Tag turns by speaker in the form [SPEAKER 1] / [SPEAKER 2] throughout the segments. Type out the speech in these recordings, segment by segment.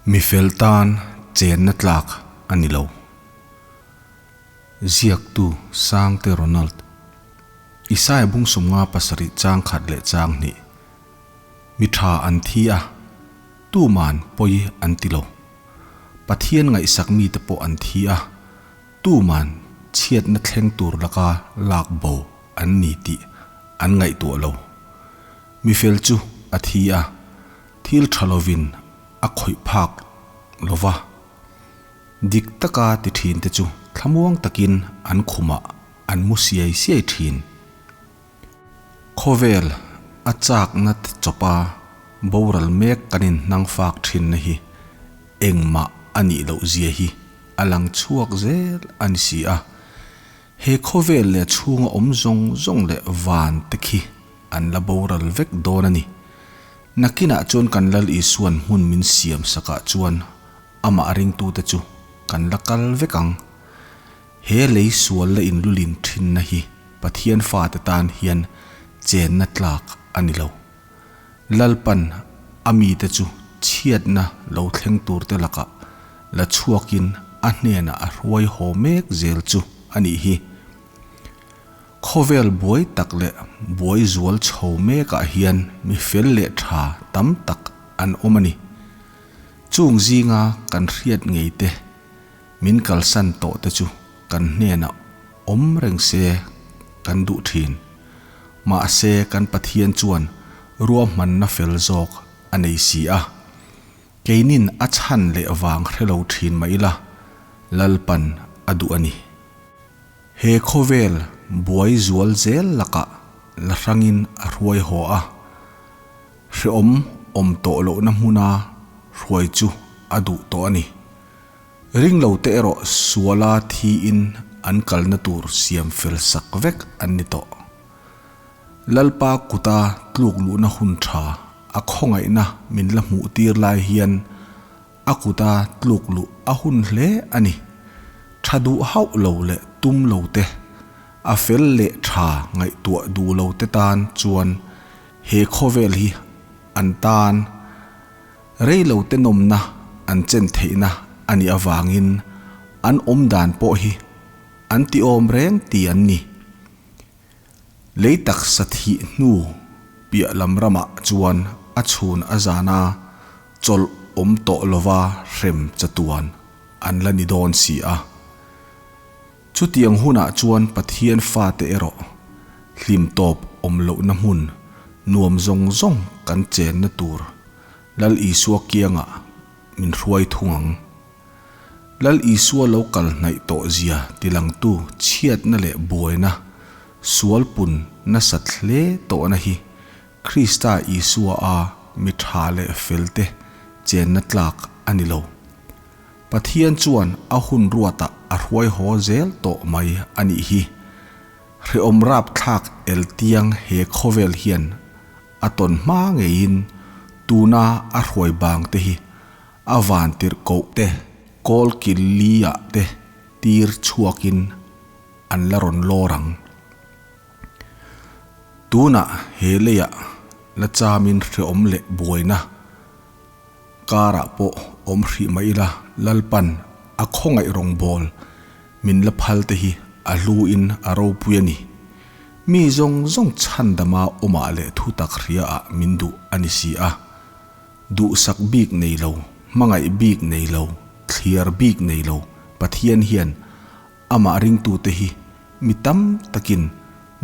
[SPEAKER 1] Mi fel tan chenna tlak a ni lo. Ziaktu Sangte Ronald. Isaiah bung 57 chang khat leh chang hnih. Mi tha an thi a, tuman pawi an ti lo. Pathian ngaihsak mite pawh an thi a, tuman chhiatna thleng tur laka lak bo an ni tih an ngaihtuah lo. Mi fel chu a thi a, thil tha lovin a khawih phak lo va. Dik taka ti thin te chu thlamuang takin an khumah an mu siai siai thin. Khawvel a chakna te chawpa boral mek kan inhnang fak thinna hi engmah a nih loh zia hi a lang chhuak zel a ni si a. He khawvel leh chhunga awm zawng zawng leh van te khi an la boral vek dawn a ni. Nakinah chuan kan Lal Isuan hmun min siam sakah chuan amah ringtute chu kan la kal vek ang. He lei sual la inlulin thinna hi Pathian fate tan hian chenna tlak a ni lo. Lalpan a mite chu chhiatna lo thleng turte lakah la chhuakin a hnenah a hruai haw mek zel chu a nih hi. Khawvel buai tak leh buai zual chho mekah hian mi fel leh tha tam tak an awm a ni. Chung zinga kan hriat ngei te, min kalsan tawh te chu kan hnenah awm reng se kan duh thin. Mahse kan Pathian chuan ruahmanna fel zawk a nei si a. Keinin a chhan leh vang hre lo thin mah ila, Lalpan a duh a ni. He khawvel buai zual zel lakah la hrangin a hruai haw a, hrehawm awm tawh lohna hmuna hruai chu a duh tawh a ni. Ring lote erawh suala thiin an kalna tur siam fel sak vek an ni tawh. Lalpa kuta tluk luhna hun tha a khawngaihna min la hmuh tir lai hian a kuta tluk luh a hun hle a ni. Tha duh hauh lo leh tum lo te, a fel leh tha ngaihtuah duh lo te tan chuan he khawvel hi an tan rei lo te nawmna an chen theihna a nih avangin an awm dan pawh hi an ti awm reng ti an ni. Lei taksa thih hnu piah lam ramah chuan a chhun a zana chawlh awm tawh lova hrem chatuan an la ni dawn si a. Chutiang hunah chuan Pathian fate erawh hlim tawp awm lohna hmun nuam zawng zawng kan chenna tur Lal Isua kiangah min hruai thung ang. Lal Isua lo kal hnaih tawh zia tilangtu chhiatna leh buaina, sual pun nasat hle tawhna hi Krista Isua a mi tha leh felte chenna tlak a ni lo. Pathian chuan a hun ruatah a hruai haw zel tawh mai a nih hi. Hrehawm rapthlak eltiang he khawvel hian a tawn hma ngeiin tuna a hruai bang te hi a van tirh koh te, kawl kil li ah te tir chhuakin an la rawn lawr ang. Tunah he leiah la chamin hrehawm leh buaina karah pawh awm hrih mah ila Lalpan a khawngaih rawngbawl min la phal te hi a hluin a ropui a ni. Mi zawng zawng chhandama awmah leh thutak hria ah min duh a ni si a. Duhsak bik nei lo, hmangaih bik nei lo, thliar bik nei lo Pathian hian amah ringtute hi mi tam takin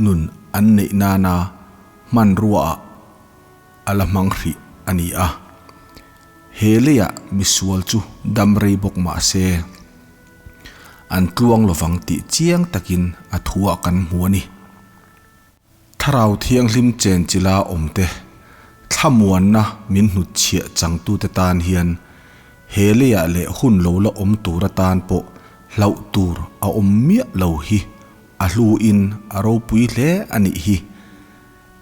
[SPEAKER 1] nun an neih nana hmanruaah a la hmang hrih a ni a. He leiah misual chu dam rei bawk mah se, an tluang lovang tih chiang takin a thuah kan hmu a ni. Thlarau Thianghlim chenchila awmte thlamuanna min hnutchhiah changtute tan hian he leiah leh hun lo la awm tur atan pawh hlauh tur a awm miah lo hi a hluin a ropui hle a nih hi.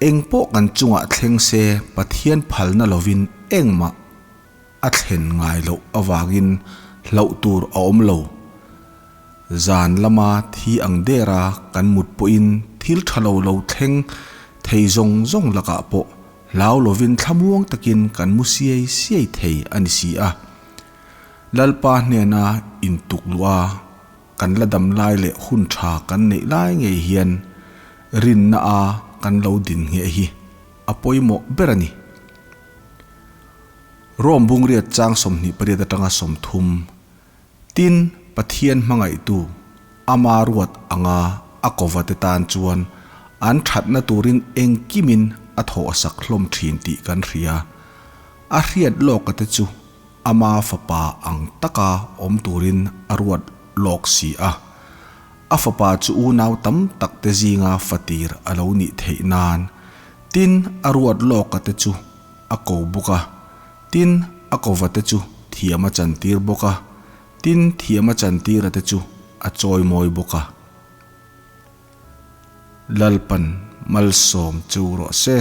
[SPEAKER 1] Eng pawh kan chungah thleng se Pathian phalna lovin engmah a thlen ngai loh avangin hlauh tur a awm lo. Zan lama thi ang dera kan mut pawhin thil tha lo lo thleng thei zawng zawng lakah pawh hlau lovin thlamuang takin kan mu siai siai thei a ni si a. Lalpa hnena intukluh a, kan la dam lai leh hun tha kan neih lai ngei hian rinna a kan lo din ngheh hi a pawimawh ber a ni. Rome bungriat chang 28 atanga 30, Tin, Pathian hmangaihtu, ama ruat anga a kova te tan chuan an thatna turin engkimin a thawh sak hlawm thin tih kan hria. A hriat lawka te chu ama fapa ang taka awm turin a ruat lawk si a. A fapa chu unau tam tak te zinga fatir a lo nih theih nan, tin a ruat lawka te chu a ko bawk a. Tin, a kova te chu thiam a chantir bawk a, tin, thiam a chantira te chu a chawimawi bawk a. Lalpan malsawm chu rawh se.